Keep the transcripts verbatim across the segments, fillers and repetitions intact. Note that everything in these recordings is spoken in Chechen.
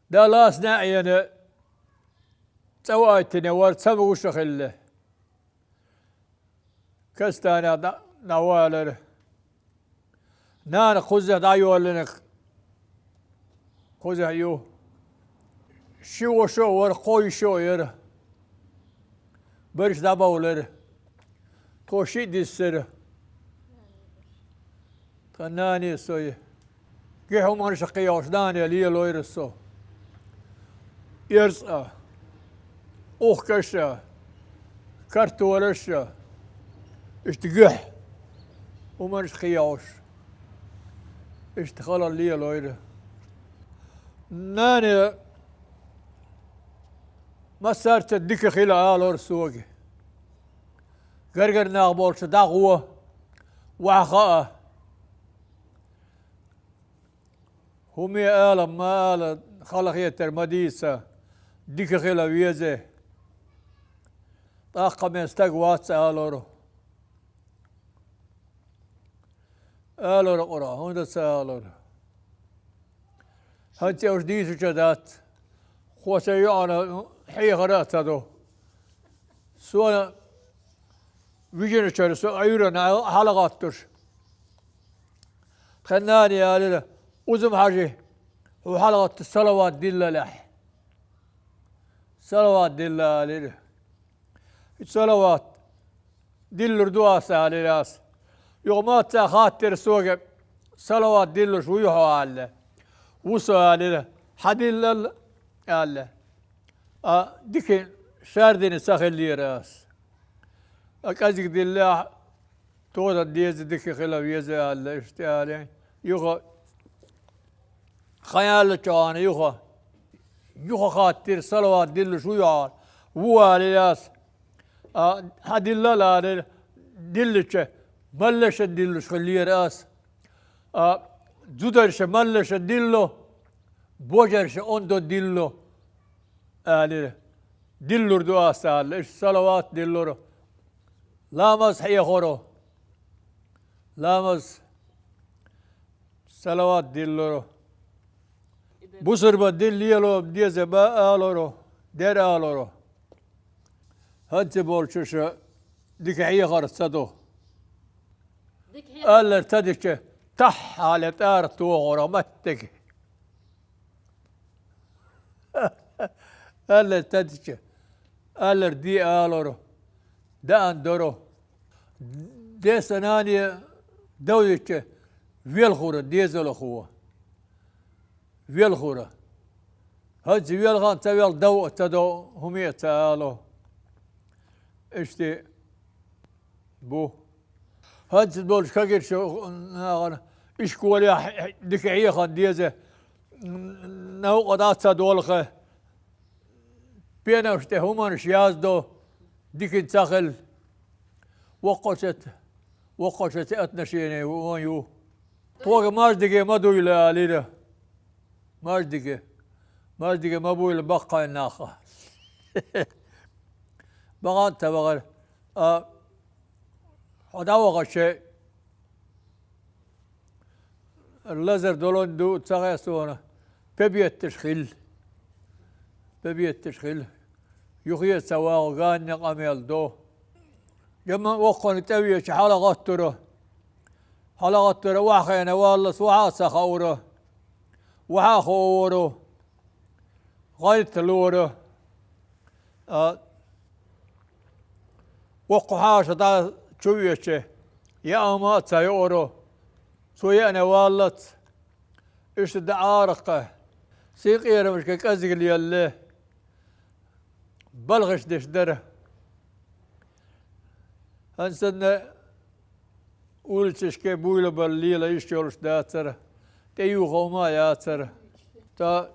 Даллас наӀена цӀа ваийтина вара, ца вуша хилла. Кастанех дӀа-, дӀавалара. Нана кхузахь дӀайоллина, кхузахь ю. Ши вошо а вара, кхо йишо а яра. Бераш дӀабовлара. Тхо шиъ диссара. Тхан нане сой. Гихь хӀуманаш кхиош нане лелойра со. ЭрцӀа, ухкаша, картолаша, иштта гихь хӀуманаш кхиош. Иштта халал лелойра. Нане массаьрца дика хила алора сога. Гаргара нах болчу дӀагӀо, ваха а. ХӀуме ала, ма ала, халахетар ма дийца, дика хила везе. ТӀаккха мен стаг вац алора. Алора Къуръан, хӀунда ца алора? ХӀанз уьш дийцуча дац. Кхо сан йоӀана хьехара а ца до. Сона вижиначара со Ӏуьйранна хьалагӀаттуш. Тхан нане алира: «Узум-Хьажи, хьо хьалагӀатта салават диллалахь». «Салават дилла», — алира. «Салават диллур ду ас», — алира ас. Юха маца хаттира сога: «Салават диллуш вуй хьо?» — аьлла. «Ву со», — алира. «Хьадиллал», — аьлла. А дика шардина ца хиллера ас. А кӀезиг диллехь, тодан деза, дика хила веза аьлла, иштта аьлла. Юха хан яьллачу хана юха, юха хаттира: «Салават диллуш вуй хьо?» «Ву», — алира ас. А, хьадиллал алира, диллича, маллаша диллуш хиллера ас. А, зударша маллаша дилло, божарша ондо дилло, алира. Диллур ду ас аьлла, иштта салават диллура. Ламаз хьехоро. Ламаз, салават диллура. Бусурба дин лело деза ба алоро, дер алоро. ХӀанзи болчуша дика хьехар ца до. Дика хьехар. Аллар ца дича, таххьале тӀара тохора маттиг. Аллар ца дича, аллар ди алоро, даан доро. Деса нане довзича, велхура дезалахо. Велхура. ХӀанз велхан ца вел дав а ца до, хӀуме а ца ало. Иштта бу. ХӀанз долчу кагирша нахана ишколехь дика хьехан деза, новкъа дӀа ца долха, пенаш тӀе хӀуманаш яздо, дикин ца хилла. Воккхачу, воккхачу отношение вон ю. Тхога маждиге ма дуйла, алира. Маждиге. Маждиге ма буйла баккхайн наха. Бахана ца вахара. А, хьо дӀавахача, лазар долун ду ца гӀе суна. Пе бетташ хилла. Пе бетташ хилла. Юхе ца вагӀу, ганне къамел до. Ямма воккхана тӀевеча хьалагӀаттура. ХьалагӀаттура ваххена валлас вахьа а ца хаура. Вахьа а ховора. ГӀайта лора. А, воккха хьаша дӀа чу веча, яа ма а ца йоара. Цо яана валлац. Иштта дӀа аракха. Синкъерамашка кӀезиг лелла. Балхаш деш дара. ХӀан санна улицашка буйла бала лела йиш йолуш дацара, тӀеюха хӀума а яцара. Ца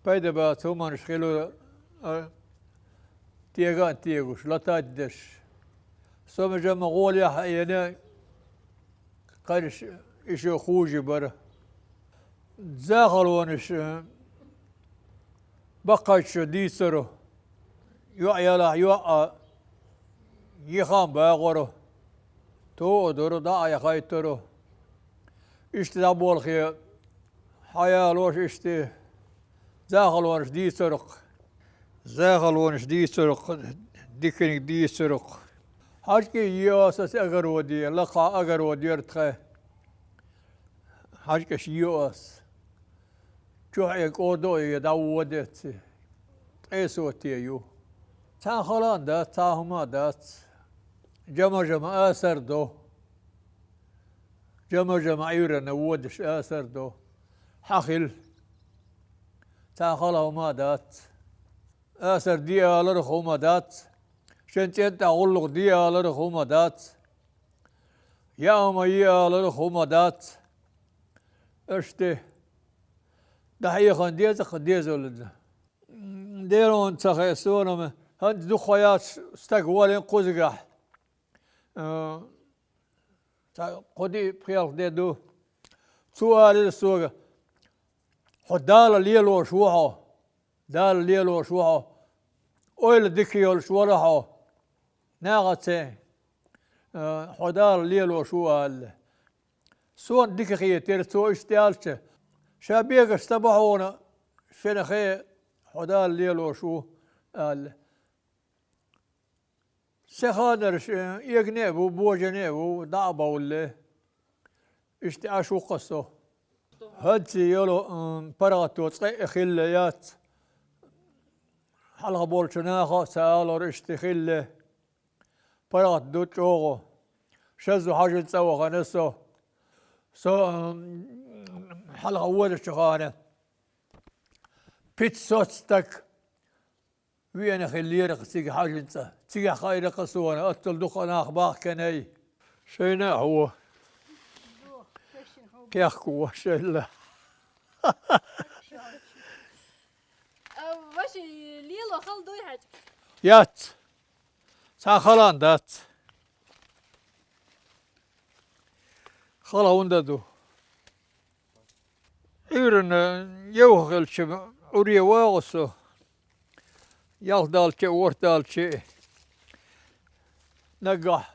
пайда баца хӀуманаш хилура, а, тега а тегуш, латаддеш. Со межамма гӀолехь а еана, кхарш иша хуже бара. Захалонаш, э, баккхаччо дийцаро, йоӀ ялахь, йоӀ а йихан багӀоро, тоа доро, дӀа а яхайтаро. Иштта дӀаболхе, хьаялош иштта, Захалонаш дийцарх, захалонаш дийцарх, диканиг дийцарх. ХьажкӀий йоас аса огороде, лакха огород яр тха. ХьажкӀаш йоас. Чухь э кӀодо э дӀаводецци. Ткъе соте ю. Цхьа хала а дац, цхьа хӀума а дац. Жама-жама асар до. Жама-жама Ӏуьйранна водаш асар до. Хьахил. Цхьа хала хӀума а дац. Асар де аларх хӀума дац. Шен цӀен тӀа гӀуллакх де аларх хӀума дац. Яа хӀума е аларх хӀума дац. Иштта. ДӀахьехан деза-кх дезална. Делон ца хе сона-м, хӀанз дукха яц стаг валин кхузгахь. Э, цхьа кхо-диъ-пхи-ялх де ду. Цо аьлла сога: «Хьо Дала лелош ву хьо, Дала лелош ву хьо, ойла дика йолуш вара хьо, нахаца, э, хьо Дала лелош ву», — аьлла. Сона дика хетира цо иштта аьлча, ша бегаш ца бахьана, шена хе, хьо Дала лелош ву, аьлла. Сехадарш, э, эгане а ву, божане а ву, дӀа а бовлле. Иштта Ӏаш ву-кха со. ХӀанцций йолу, м, паргӀато цкъа а хилла яц. Хьалха болчу наха а ца алора иштта хилла. ПаргӀат ду чӀогӀа. Шаззу хьажин цӀа вахана со. Со, м, хьалха водачу хана пятьсот стаг веана хиллера-кх цига хьажин цӀа. Цигахь хаийра-кха суна, оццул дукха нах бахканай. Шайна а хьо. Кехко шайла. А, ваши лело хала дуй хьаьжкӀа? Яц. Цхьа хала а дац. Хала хӀунда ду? Ӏуьйранна йовха хилча, Ӏуьре вагӀу со. Ялх далча а, ворхӀ далча а. Наггахь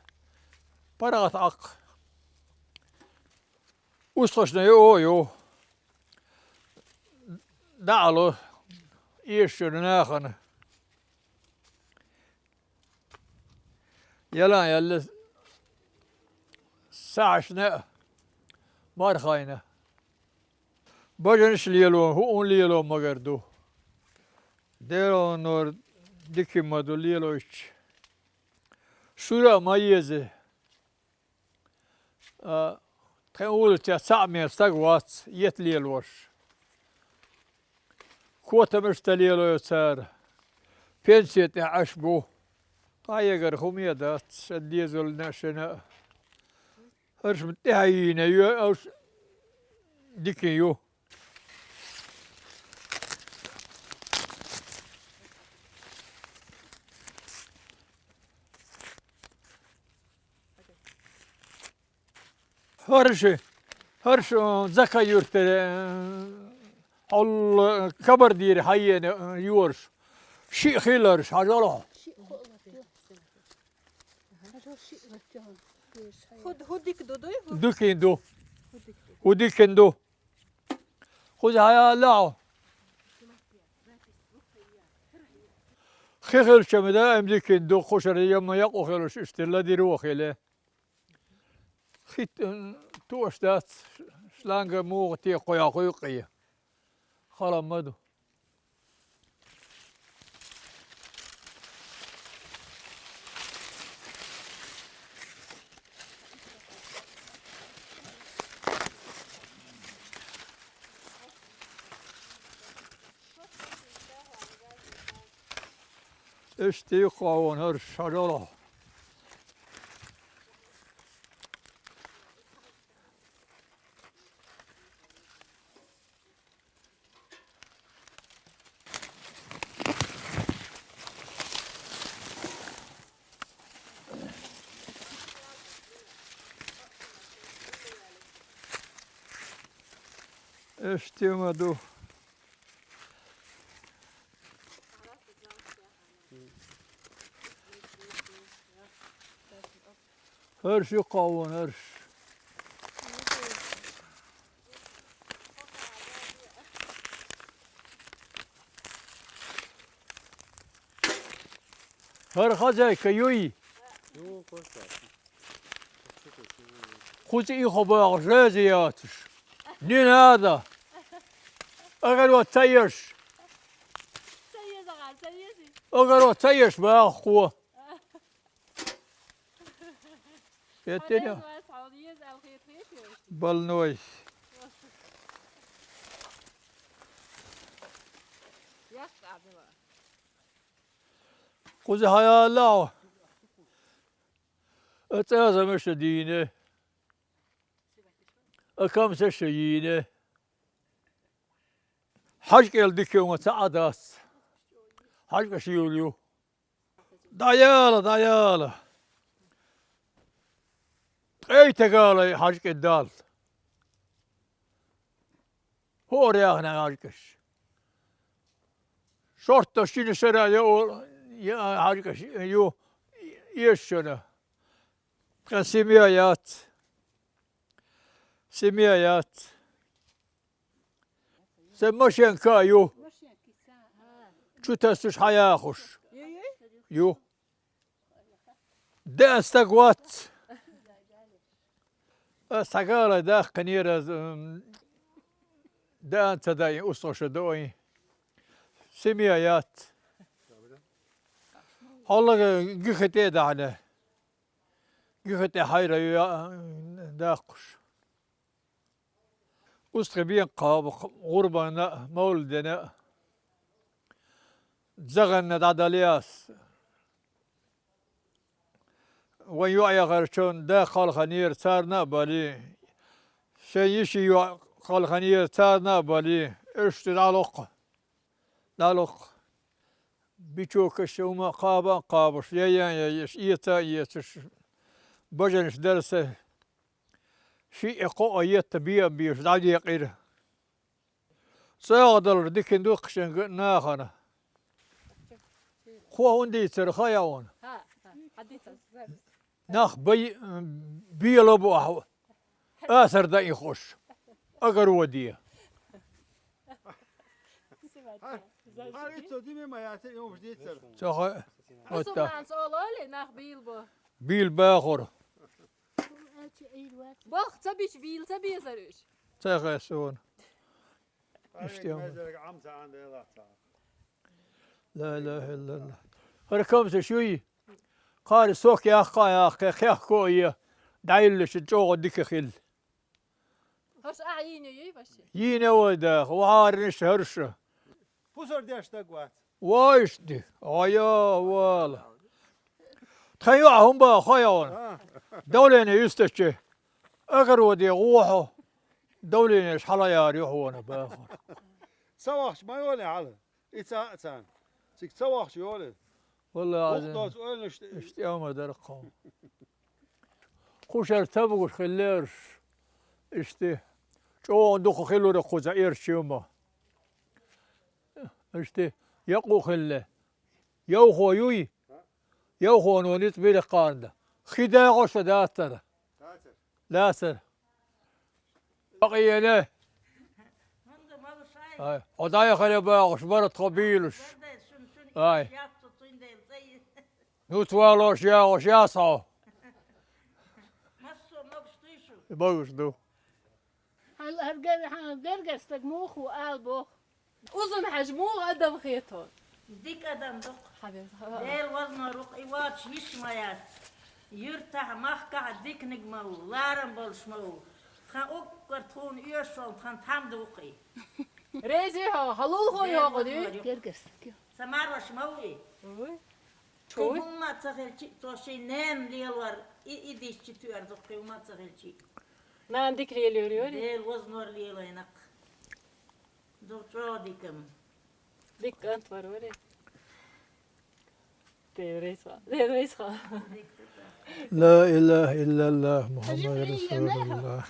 паргӀат Ӏаккха. Устхашна йо а йо. ДӀаало эшачу нахана. Яла а яьлла, сахьашна а, мархайна. Бажанаш лело, хӀуъун лело магар ду. Делонор дика ма ду лелойтуш. Шура а ма еза. А, тхайн улицехь цхьаъ мел стаг вац, ета лелош. Котамаш ца лелайо цара. Пенсе тӀехь Ӏаш бу. ДӀаегар хӀума а дац, шен дезална а, шена а. ХӀорш-м тӀаьхьийна ю, уьш дика ю. ХӀорш, хӀорш, э, Закай-Юьртара, э, хьол, э, Кабардийра хьаена, э, йорш. Шиъ хиларш, хьажал хьо. ХӀу, хӀу дика ду, дуй хӀу? Дикин ду. ХӀу дикин ду. Кхуза хьаяла хьо. Хи хилча ма даим дикин ду, кхушара ямма якъу хилуш, иштта ладиро хила. Хит, м, тоъаш дац, шланга муха те кхоя кхуьйкъе. Хала ма ду. Иштта юкъа вон хӀорш хьажал хьо. Иштта ма ду. ХӀорш юкъа вон, хӀорш. ХӀара хозяйка юй? Кхуза и хо багӀаш рази яцаш. Не надо. Огород ца еш. Огород ца еш, багӀа хо. Хьан еза вац, хьан еза аьлла хеташ? Больной. Яц, Ӏадила. Кхуза хьаялла хьо. А цӀазамаш а дийна. А камсаш а йийна. ХьажкӀел дика ю ма ца Ӏа дац. ХьажкӀаш юл ю. ДӀаяла, дӀаяла. Ткъей тагала хьажкӀе дал. ХӀора яхна хьажкӀаш. Шортта шина шера я о-, я хьажкӀаш ю эшшана. Тхан семья яц. Семья яц. Се машенка а ю. Чу тасуш хьаяхуш. Ю. Деан стаг вац. Ас хьагала даккхинера аз, м, деан ца даин, устагӀа ша доин. Семья яц. Хьаллага гихе тӀе а дахьана. Гихе тӀе хьайра ю я-, даккхуш. Устхи бен кхаба гӀурбанна а, мовлидана а. ЗагӀанна дӀадала яс. Вайн йоӀ яхарчун да кхалханера царна а бале. Шайн йиши йоӀ кхалханера царна а бале. Иштта дӀалокха. ДӀалокха. Бичокаш ума кхаба а кхабаш, яян яйаш, эца а эцаш. Бажанаш дарса. Шиъ а кхоъ а етта бе а беш дӀадекъира. ЦӀагӀа далар дикин ду кхишан нахана. Кхо хӀун дийцар хая вон? Нах бай-, бела бу ахьа. Асар даихуш. Огороде. Цо хай, вот так. Бил бахур. Бах ца бич, бил ца безар уж. Ца хай суна. Иштта ма. Ла илаха иллаллах. ХӀара камса шуй? Кхари сох яхха, яхха, хехко а е. ДӀайиллаш чӀогӀа дика хилла. ХӀорш ахьа йийна юй, ваши? Йийна вай даха, вахьарнаш хӀорша. Пусар деш даг вац. Вайшди, ая, вала. Тхан юа хӀун ба, хая вон. А. Давление юстачи. Огороде гӀохьо. Давлениеш хьала яр юхьона бахур. Ца вахча ма йоле хьала. И ца а царна. Цига ца вахча йоле. Валла, Ухтос ойлаш. Иштта ама дар кхо. Кхушар табугуш хиллерш. Иштта. ЧӀогӀа дукха хилура кхуза эрчима. Иштта. Якъу хилле. Явхо юй? Явхоно ниц бирхкъанда. Хи дагӀо ша дацара. Дацара. Бакъиене. Ай, хьо дӀаяхаре багӀуш, бара тхо бийлуш. Ай. Ну, твалош ягӀуш ясхьо. Багуш ду. Хьан, хьан гер-, хьан гергара стаг муха ву, ала боху? Узун-Хьаьжа муха адам хетар? Дика адам дукха. Хьабер, ха-, Дела вазнор ву-кх, и воцуш йиш ма яц. Юьртахь, махкахь диканиг ма ву, ларам болуш ма ву. Тхан уггар тхуна оьшуш волу тхан тхьамда ву-кх и. Реза хьо, хьо лулахо Дела йоху вазнор дуй? Ю. Гергара стаг ю. Сан марош ма ву и. Вуй. Кхин хӀумма а ца хилчи а, цо шайн ненан лелор, и, и дисчи туьар ду-кх, кхин хӀумма а ца хилчи а. Нана дика лелайора, йори? Дела вазнор лелайна-кх. Ду чӀогӀа дика-м. Дика кӀант вара, вари? Дела реза хила. Дела реза хила. Ла илаха иллаллах, Мухаммад расулуллах.